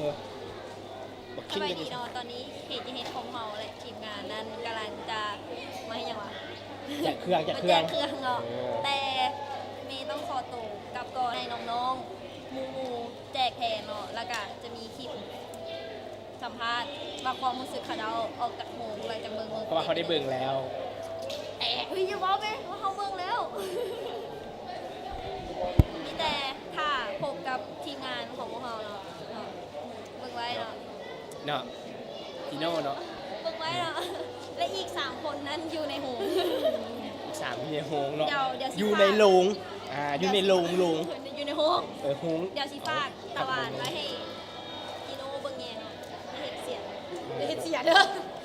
ສະບາຍດີເນາະ ຕອນນີ້ເຄຈີເອັດຂອງເຮົາ ແລະ ທີມງານນັ້ນກຳລັງຈະມາເຮັດຫຍັງວະ? ແຈກເຄື່ອງ ແຈກເຄື່ອງ ມາແຈກເຄື່ອງເນາະ ເອີ ແຕ່ເມຕ້ອງຂໍໂຕກັບກ່ອນ ໃຫ້ນ້ອງໆ ໝູ່ໆ ແຈກແທນເນາະ ແລ້ວກະຈະມີຄລິບສຳພາດວ່າຄວາມຮູ້ສຶກເຂົາເຈົ້າອອກຈາກໂຮງ ຫຼັງຈາກເບິ່ງໂຮງ ເພາະວ່າເຮົາໄດ້ເບິ່ງແລ້ວ. ເອີຍ ຢ່າເວົ້າແມ່ ວ່າເຮົາເບິ່ງແລ້ວ. ມີແຕ່ຖ້າພົບກັບທີມງານຂອງພວກເຮົາເນາະ ເນາະ ເບິ່ງໄວ້ເນາະ ເນາະ ພີ່ນ້ອງເນາະ ເບິ່ງໄວ້ເນາະ ແລະ ອີກສາມຄົນນັ້ນຢູ່ໃນໂຮງ ອີກສາມຢູ່ໃນໂຮງເນາະ ດຽວ ດຽວຊິ ຢູ່ໃນໂລງ ອ່າ ຢູ່ໃນໂລງ ໂລງ ຢູ່ໃນໂຮງ ເອີ ໂຮງ ດຽວຊິຝາກຕາຫວານໄວ້ໃຫ້ ຈີໂນ່ເບິ່ງແຍງເນາະ ເຮັດສຽງ ເຮັດສຽງເດີ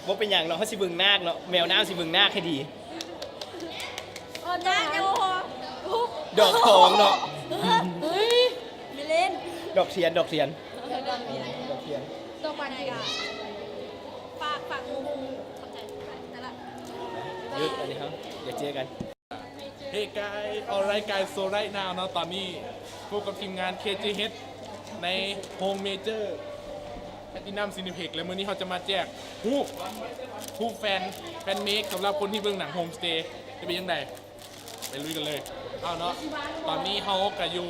ບໍ່ເປັນຫຍັງເນາະ ເຮົາຊິເບິ່ງນາກເນາະ ແມວນ້ຳຊິເບິ່ງນາກໃຫ້ດີ ເອີ ນາກຍັງບໍ່ພໍ ດອກທອງເນາະ ເຮີ້ຍ ມີເລ່ນ ດອກທຽນ ດອກທຽນ ເອີ ດອກທຽນ ດອກທຽນ ດອກບານເດ ຝາກ ຝາກໝູ່ ຂອບໃຈ ໄປລະ ຢຸດ ອັນນີ້ເຮົາ ດຽວເຈີກັນ. Hey guys, alright guys, so right now ເນາະ ຕອນນີ້ພົບກັບທີມງານ ເຄຈີເອັດ ໃນໂຮງເມເຈີ ແພລາຕິນຳຊີນີເພັກ ແລະ ມື້ນີ້ເຮົາຈະມາແຈກຮູບ ຮູບແຟນ ແຟນເມກ ສຳລັບຄົນທີ່ເບິ່ງໜັງໂຮມສະເຕ ຈະເປັນຈັ່ງໃດ ໄປລຸຍກັນເລີຍ ເອົາເນາະ ຕອນນີ້ເຮົາກະຢູ່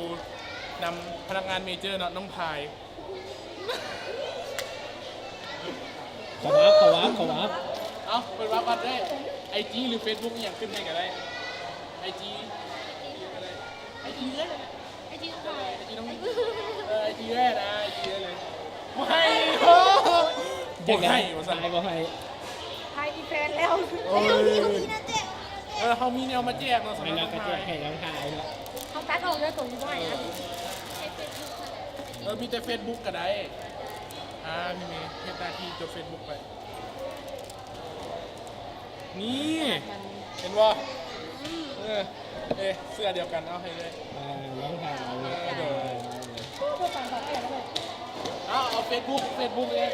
ນຳພະນັກງານເມເຈີເນາະ ນ້ອງພາຍ ເຂົ້າມາ ເຂົ້າມາ ເຂົ້າມາ ເອົ້າ ເປີດວາບກັນເລີຍ ໄອຈີ ຫຼື ເຟສບຸກ ອີ່ຫຍັງຂຶ້ນໃຫ້ກະໄດ້ ໄອຈີ ໄອຈີເລີຍ ໄອຈີນ້ອງພາຍ ໄອຈີນ້ອງ ເອີ ໄອຈີເລີຍນະ ໄອຈີເລີຍ ບໍ່ໃຫ້ ບໍ່ໃຫ້ວ່າຊັ້ນ ບໍ່ໃຫ້ ພາຍມີແຟນແລ້ວ ເອີ ເຮົາມີແນວມາແຈກເນາະ ສຳລັບນ້ອງພາຍ ໃຫ້ນ້ອງພາຍເນາະ ເຮົາຕັດອອກເດີ ໂຕນີ້ບໍ່ໃຫ້ນະ ເອີ ມີແຕ່ເຟສບຸກກະໄດ້ ອ່າ ມີ ມີ ເຮັດໜ້າທີ່ຈົດເຟສບຸກໄປ ນີ້ ເຫັນບໍ່? ເອີ ເອີ ເສື້ອດຽວກັນ ເອົາໃຫ້ເລີຍ ອ່າ ລອງຖ່າຍເອົາ ເອີ ໂດຍ ເອົາ ເອົາເຟສບຸກ ເຟສບຸກເລີຍ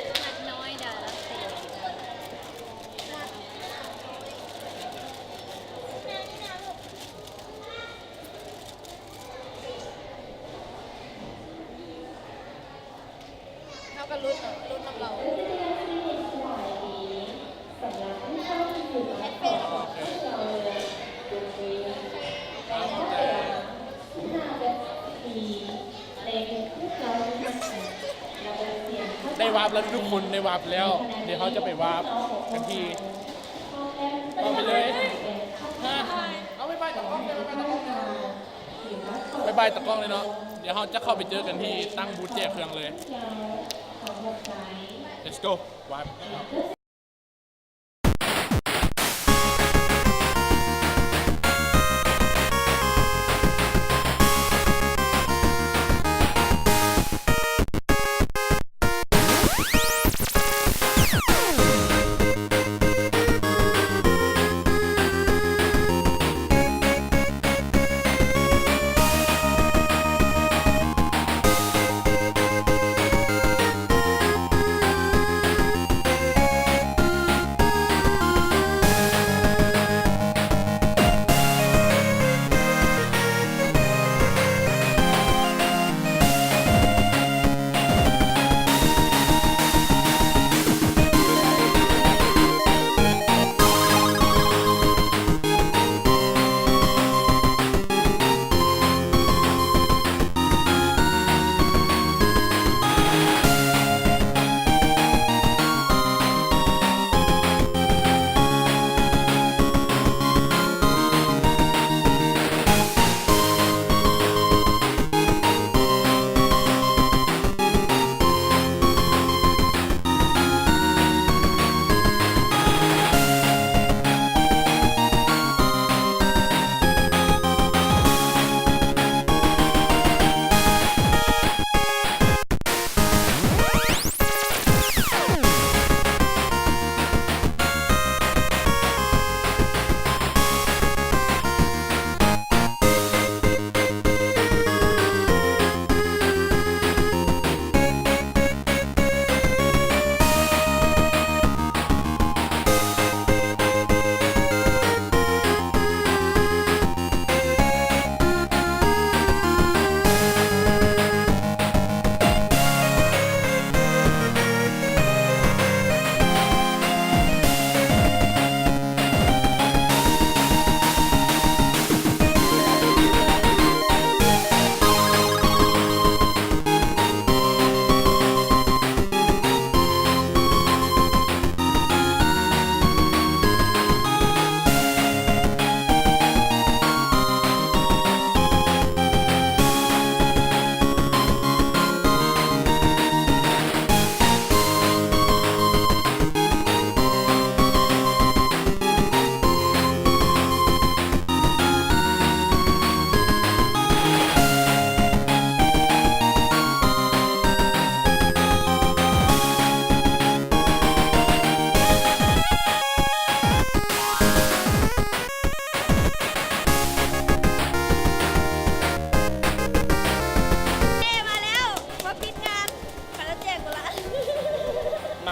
ເຮົາກະລຸ້ນ ລຸ້ນນຳລາວ ໄດ້ວາບແລ້ວທຸກຄົນ ໄດ້ວາບແລ້ວ ດຽວເຮົາຈະໄປວາບກັນທີ່ ເອົາໄປເລີຍ ຮະ ເອົາ ບາຍບາຍຕາກ້ອງ ບາຍບາຍຕາກ້ອງ ບາຍບາຍຕາກ້ອງເລີຍເນາະ ດຽວເຮົາຈະເຂົ້າໄປເຈີກັນທີ່ຕັ້ງບູດແຈກເຄື່ອງເລີຍ Let's go ວາບ.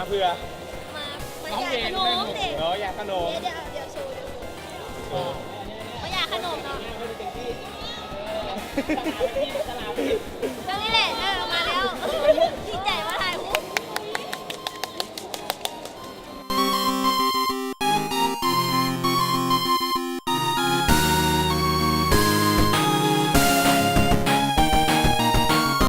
ເພື່ອ ມາ ມາຢາກຂະໜົມເດ້ ເນາະ ຢາກຂະໜົມ ດຽວ ດຽວໂຊ ມາຢາກຂະໜົມເນາະ ເຈົ້ານີ້